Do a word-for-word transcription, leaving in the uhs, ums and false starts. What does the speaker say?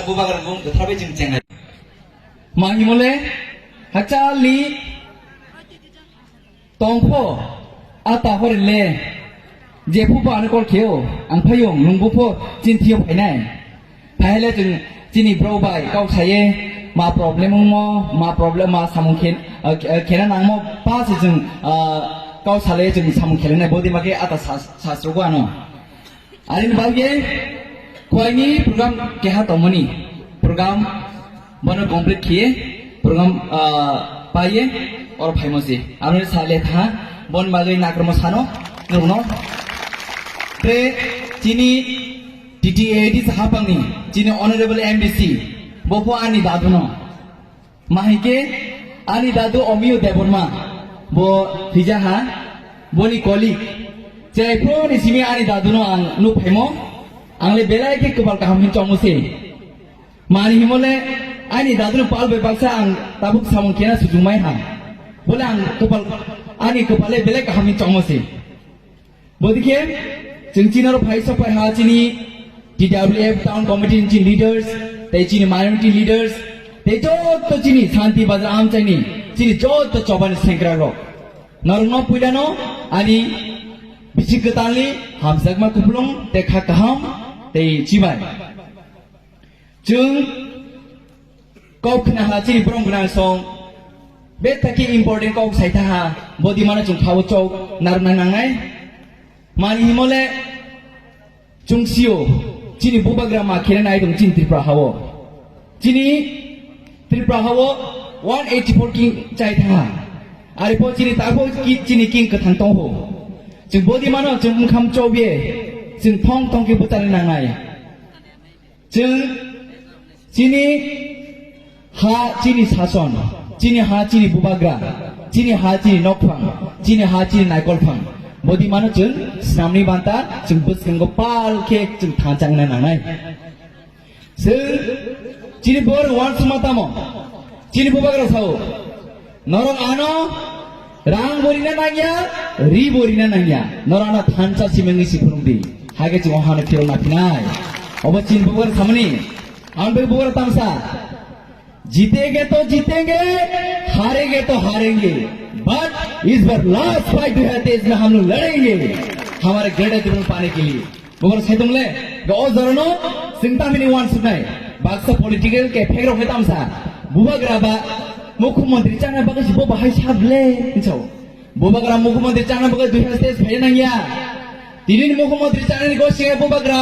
Bubagra bung kwthar bai chwng chengnai. Ma himole hachal ni tongpho ata hore le je phupo ano call kheo ang phayung nungbu pho chin thiyo phainai. Phaile chwng chini bro bai kok saye ma problem mo ma problem ma samung khen khena nangmo pa se chwng kok sale chwng samung khelenai bodi ma khe ata sasro ano. Arin bagwi khwlaini program keha tongmani program bono complete khiye program paiye oro phaimo se. Aroni sale tha bon bagwi nakrmo sano nukno te chini T T A D hapangni chini honorable M D C bo pho ani daduno. Mahike ani dadu Omiyo Debbarma bo hijaha boni colleague. Chai phone ni simi ani dadu no ang nuk phaimo. Ang le belai ke kwbal kaham hin chongmo se. Mani himole ani dadu no pal bai baksa ang tabuk samung kena sujung mai ha. Bole ang kwbal ani kwbal le belai kaham hin chongmo se. Bodike chwng chinaro phai sok phai ha chini T W F town committee ni chini leaders tei chini minority leaders tei joto chini Shanti Bazar amchaini chini joto chobani sengkrak rok. Norokno puilano ani bisik kwtalni hamjakma kupulung tei kha kaham tei chibai. Chwng kok khna ha chini borok gwnang song. Bethaki important kok sai tha ha. Bodi mano chwng khao chok narwkna nangnai. Mani himole chwng sio chini bubagra ma khene nai tong chini Tripura hao. Chini Tripura hao one eighty four king chai tha ha. Ari po chini tapo ki chini king kwthang tong ho. Chwng bodi mano chwng wngkham chobie chwng thong thong ke bwchani nangnai. Chwng chini ha chini sason, chini ha chini bubagra, chini ha chini nokphang, chini ha chini naikolphang. Bodi mano chwng snamni banta chwng bwskango pal khe chwng thansa wngna nangnai. Chwng chini bor wansukma tamo, chini bubagra sao. Norok ano rang bo rina nangya, ri bo rina nangya. Norok ano thansa simengni si phunukdi. Hage chwng ohano phirok naphinai. Obo chini bubagra samani. Ang bai bubagra tamsa. जीतेंगे तो जीतेंगे, हारेंगे तो हारेंगे, but इस बार last fight दो हज़ार तेईस में हम लोग लड़ेंगे, हमारे ग्रेटर तिब्बत पाने के लिए। Bubagra saitung le, ga o jorano singta mini wan suknai. Baksa political ke phek rok hetam sa. Bubagra ba mukhyamantri chana bagwi si bo bahai sab le, hinchao. Bubagra mukhyamantri chana bagwi dui hajar teis phai nang ya. Tini ni mukhyamantri chana ni go singa bubagra